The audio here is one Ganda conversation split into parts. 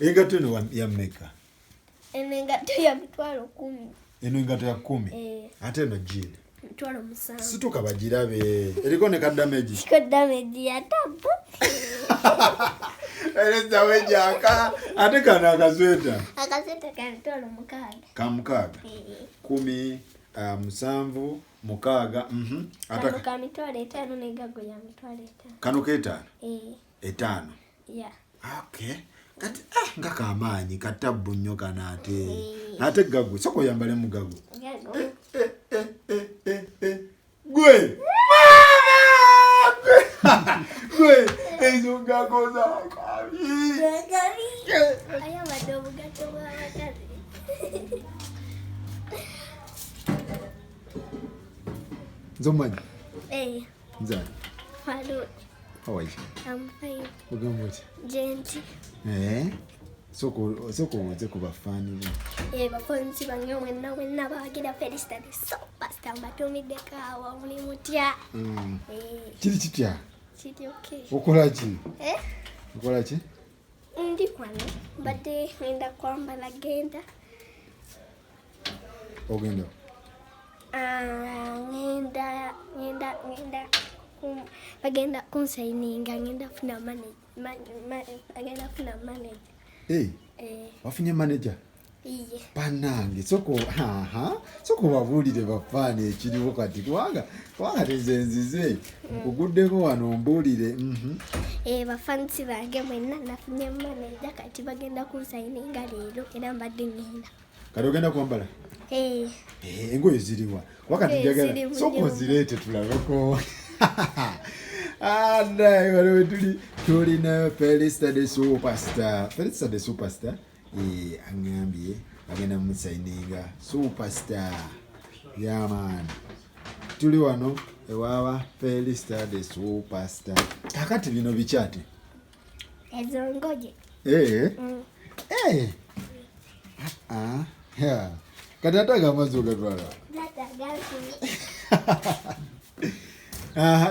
Engatto eno ya mmeka? Eno engatto ya 100,000. Eno engatto ya 10? Eh. Ate eno jean? 7,000. Situka bagirabe. Eriko ne ka damage. Kiko damage ya tabu. Ereza wejaka. Ate kano akasweta. Akasweta ka 6,000. Ka 6. Eh. 10, 7, 6. Ate kano ka 5,000 ne gago ya 5,000. Kano ka 5? Eh. 5. Yeah. Okay. Kati nga kamaanyi katabbu nnyo kano ate. Ate gago, sooka oyambale mu gago. Gago. Gwe! Gwe! Ezo gago za kabi. Kabi. Ayambadde obugatto bw'abakazi. Nze omumanyi? Eh. Nze ani? Faruk. How are you? I'm fine. Ogamba otya? Genti. Eh? Sooka obuuze ku bafaani bo. Eh, bafansi bange mwenna mwenna bawagira Felista the Superstar, mbatumiddeko awo, muli mutya? Eh. Kiri kitya? Kiri okay. Okola ki? Eh? Okola ki? Ndi wano, mbadde ngenda kwambala genda. Ogenda? Ngenda bagenda kunsayininga, ngenda funa bagenda funa manager. Hey, Eh. wafunye manager? Iye. Bannange, sooka obabuulire bafaani ekiriwo kati, kubanga nze nzize nkuguddeko wano mbuulire. Bafansi bange mwenna nafunye manager, kati bagenda kunsayininga leero era mbadde ngenda. Kati ogenda kwambala? Eh. Engoye ziriwa? Wakati njagala, Ziri mu sooka nyumba. ozireete tulabeko. Naye wano we tuli, tulina Felista the Superstar. Felista the Superstar, aŋŋambye agenda musayininga Superstar. Yeah man. Tuli wano ewaaba Felista the Superstar. Kaakati bino biki ate? Ezo ngoye. Yeah. Kati ate ag'amazzi ogatwala? Taata gansibye.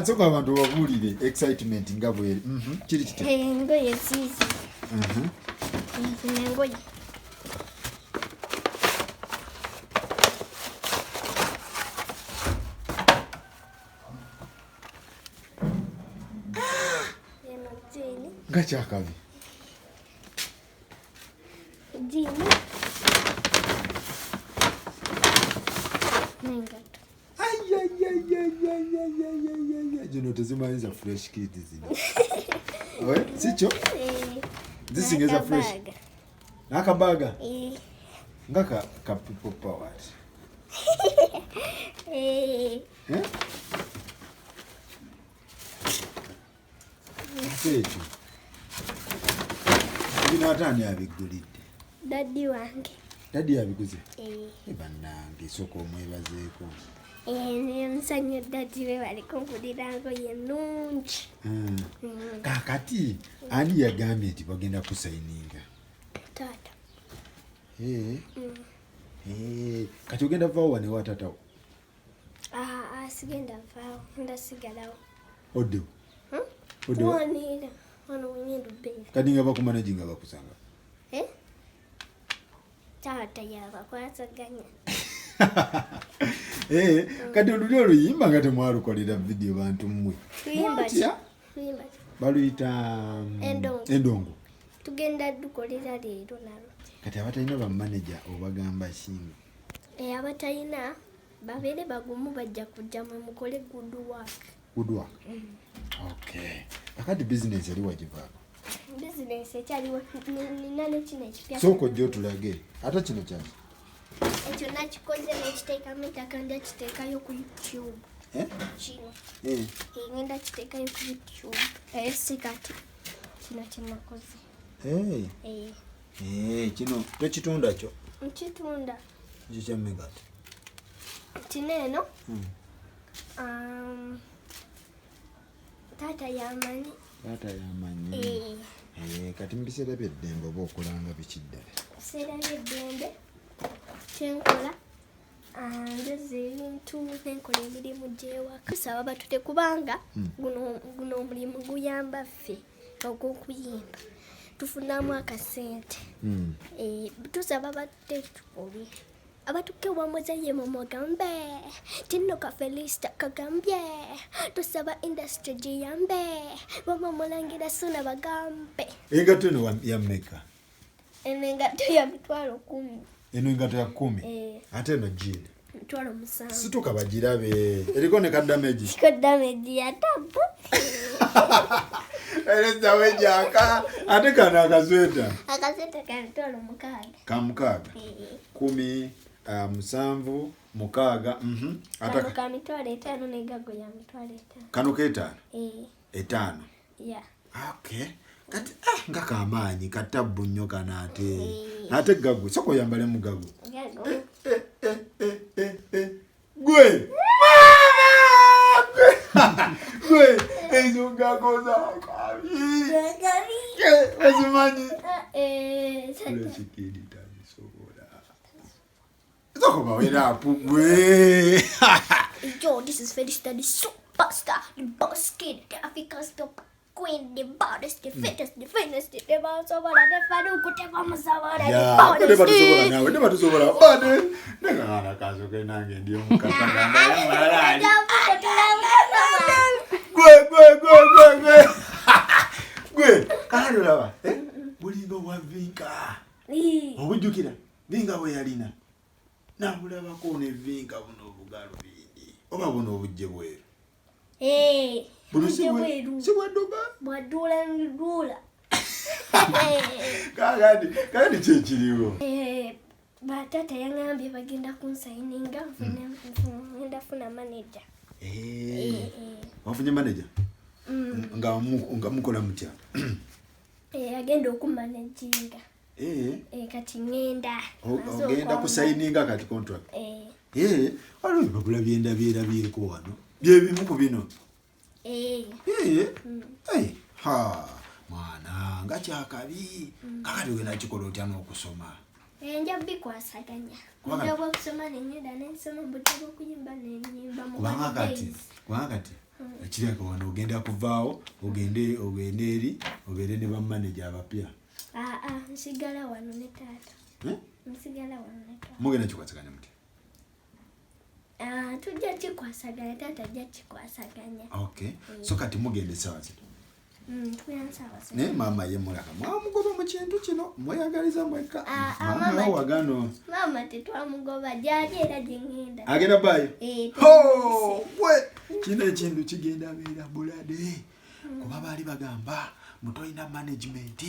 Sooka abantu babuulire excitement nga bweri. Kiri kitya? Engoye ziizi. Zino engoye. Eno jean. Nga kyakabi. Jean. N'engatto. Gino tezimanyi za fresh kids zino. Oe, si kyo? Eh. Zisinga eza fresh. N'akabaaga. N'akabaaga? Eh. Nga ka people power. Eh. Eh? Ate ekyo. Bino ate ani abigulidde? Daddy wange. Daddy yabiguze? Eh. Bannange, sooka omwebazeeko. Nsanya daddy we bali kungulira ngoye nnungi. Kaakati ani yagambye nti bagenda kusayininga? Taata. Kati ogenda vaawo wano ewa taata wo? Sigenda vaawo, ngenda sigalawo. Oddewo? Oddewo? Wano era, wano we ngenda obbeera. Kati nga bakumanaginga bakusanga? Eh? Taata yabakwasaganya. Kati oluli oluyimba nga temwalukolera vidiyo bantu mmwe. Luyimba ki? Mwatya? Luyimba ki? Baluyita, Endongo. Endongo. Tugenda dukolera leero nalwo. Kati abatalina ba manager obagamba ki? Abatalina babeere bagumu, bajja kujja mwe mukole good work. Good work? Okay. Kakati business eri wagivaako? Business ekyaliwo, nina ne kino ekipya. Sooka ojje otulage. Ate kino kyaki? Ekyo nakikoze n'ekiteekamu ettaka, nja kiteekayo ku YouTube. Eh? Kino. Ngenda kiteekayo ku YouTube. Si kati. Kino kye nakoze. Kino tokitunda kyo? Nkitunda. Ekyo kya mmeka ate? Kino eno? Taata yamanyi. Taata yamanyi. Kati mu biseera by'eddembe oba okolanga biki ddala? Biseera by'eddembe kyenkola, njoza ebintu, nenkola emirimu gy'ewaka. Tusaba batute kubanga guno omulimu guyamba ffe ogw'okuyimba. Tufunamu akasente. Tusaba batte tukole. Abatuke wamuzaye mumugambe tino ka Felista kagambye tusaba industry giyambe bamamulangira suna bagambe. Engatto eno ya mmeka? Eno engatto ya 110,000. Eno engatto ya 10? Ate eno jean? 7,000. Situka bagirabe. Eriko ne kadamage. Kiko damage ya tabu. Eleza wejaka ate kano akasweta. Akasweta ka 6,000. Ka 6. 10, 7, 6. Ate ka 5,000 ne gago ya 5,000. Kano ke 5? 5. Yeah. Okay. Kati nga kamaanyi katabbu nnyo kano ate. Ate gago soko yambale mu gago. Gago. Gwe. Gwe. Ezo gago za kabi. Gabi. Ozimanyi. Lekikiri tabisobola. Soko bawera apu gwe. Yo, this is Felista the superstar, the boss kid, the Africa's top queen, the baddest, the fittest, the finest, the tebasobola, the faduku, tebamusobola, the baddest. Tebatusobola naawe, tebatusobola. Bade. Nengana kasoke nange ndi omukakagamba yamalaali. Gwe, gwe, gwe, gwe, gwe. Gwe, kakati olaba, bulinga obwa Vinka. Obujjukira, Vinka bwe yalina. Nabulabako ne Vinka buno obugalo bindi. Oba buno obujje bweru. Buno si bwadduka? Bwaddula ndula. Kakati kyekiriwo. Batata yangambye bagenda kunsayininga ngenda funa manager. Wafunye manager? Nga mukola mutya? Agenda okumanaginga. Kati ngenda. Ogenda kusayininga kati contract. Waliwo ebipapula byendabye wano. Byebimu ku bino. Ha, mwana nga kyakabi. Kakati ogenda kikola otya n'okusoma? Nja bikwasaganya. Nja okusoma nengenda nensoma mbudde bw'okuyimba nenyimba mu Kubanga kati ekireka wano ogenda kuvaawo ogende eri obeere ne bamanager abapya. Nsigala wano ne taata. Nsigala wano ne taata. Mugenda kikwasaganya mutya? Tujja kikwasaganya, taata ajja kikwasaganya. Okay. So kati mugende essaawa zino. Naye maama ye mulaka mwamugoba mu kintu kino mweyagaliza mwekka. Maama wagano. Maama tetwamugoba gyali era gye ŋŋenda. Agenda baayo? Gwe kino ekintu kigenda beera bulade. Kuba baali bagamba mutoyina management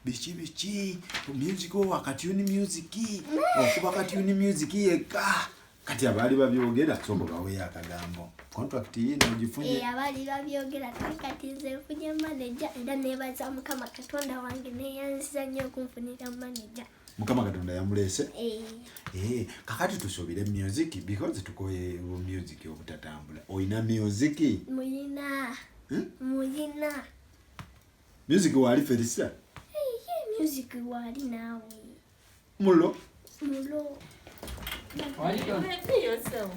biki biki music owa katuni music okuba katuni music yekka. Kati abaali babyogera soko baweeyo akagambo. Contract yino ogifunye. Abaali babyogera kati nze nfunye manager era neebaza Mukama Katonda wange neeyanziza nnyo okunfunira manager. Mukama Katonda yamuleese? Kakati tusuubire music because tukoye music obutatambula. Oyina music? Muyina. Muyina. Music waali Felista? Music waali naawe. Mulo? Mulo. Why you don't be yourself?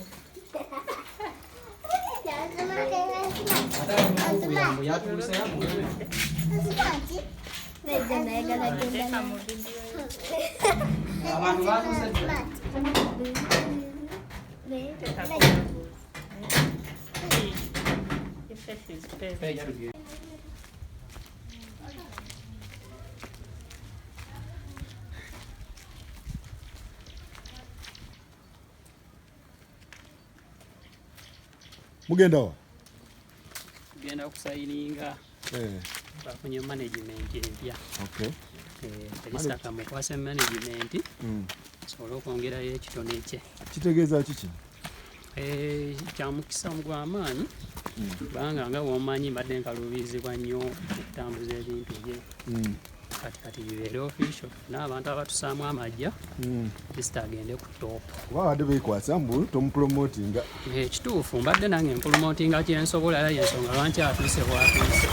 Mugenda wa? Tugenda okusayininga. Bafunye management empya. Okay. Felista kamukwase management. Asobole okwongerayo ekitone kye. Kitegeeza ki kino? Kya mukisa gw'amaanyi kubanga nga bw'omanyi mbadde nkaluubirizibwa nnyo okutambuza ebintu bye. Kati bibeere official n'abantu abatusaamu amajja Felista agende ku top. Kuba abadde beekwasa mbu tomupromotinga. Kituufu mbadde nange mpromotinga kye nsobola era y'ensonga lwaki atuuse bw'atuuse.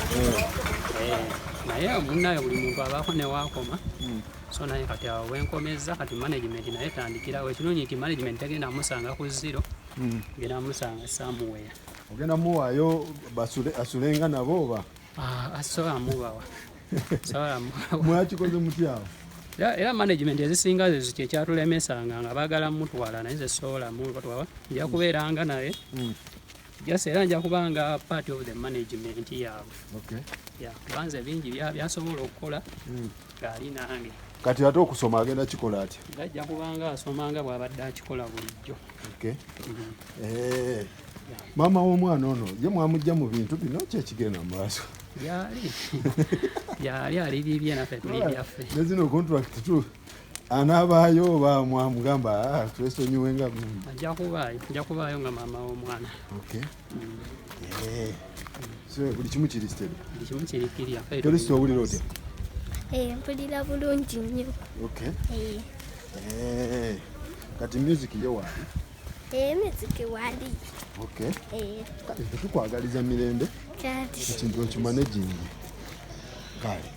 Naye munnaye buli muntu abaako ne waakoma. So naye kati awo wenkomezza kati management naye tandikirawo. Ekirungi nti management tegenda musanga ku zero, genda musanga somewhere. Ogenda muwaayo asulenga nabo oba? Asobola mubawa. Sobola Mwakikoze mutyawo? Era management ezisinga zezo kyekyatulemesanga nga baagala mutwala, naye nze sobola mutwala, nja kubeeranga naye. Just era nja kubanga part of the management yaabwe. Ya, kubanze bingi byasobola okukola ng'ali nange. Kati ate okusoma agenda kikola atya? Era ajja kubanga asoma nga bw'abadde akikola bulijjo. Eh, maama w'omwana ono ye mwamujja mu bintu bino, kyekigenda mu maaso? Gyali ali bibye, naffe tuli byaffe. Ne zino contract tu anaabaayo oba mwamugamba, "Ah, twesonyiwe nga gundi"? Ajja kubaayo nga maama w'omwana. Okay. Eh. So buli kimu kiri steady? Buli kimu kiri kirya. Felisita, owulira otya? Eh, mpulira bulungi nnyo. Eh. Eh. Kati music ye waali? Eh, music wali. Kale ffe tukwagaliza mirembe. Kati. Ekintu okimanagingi, kale.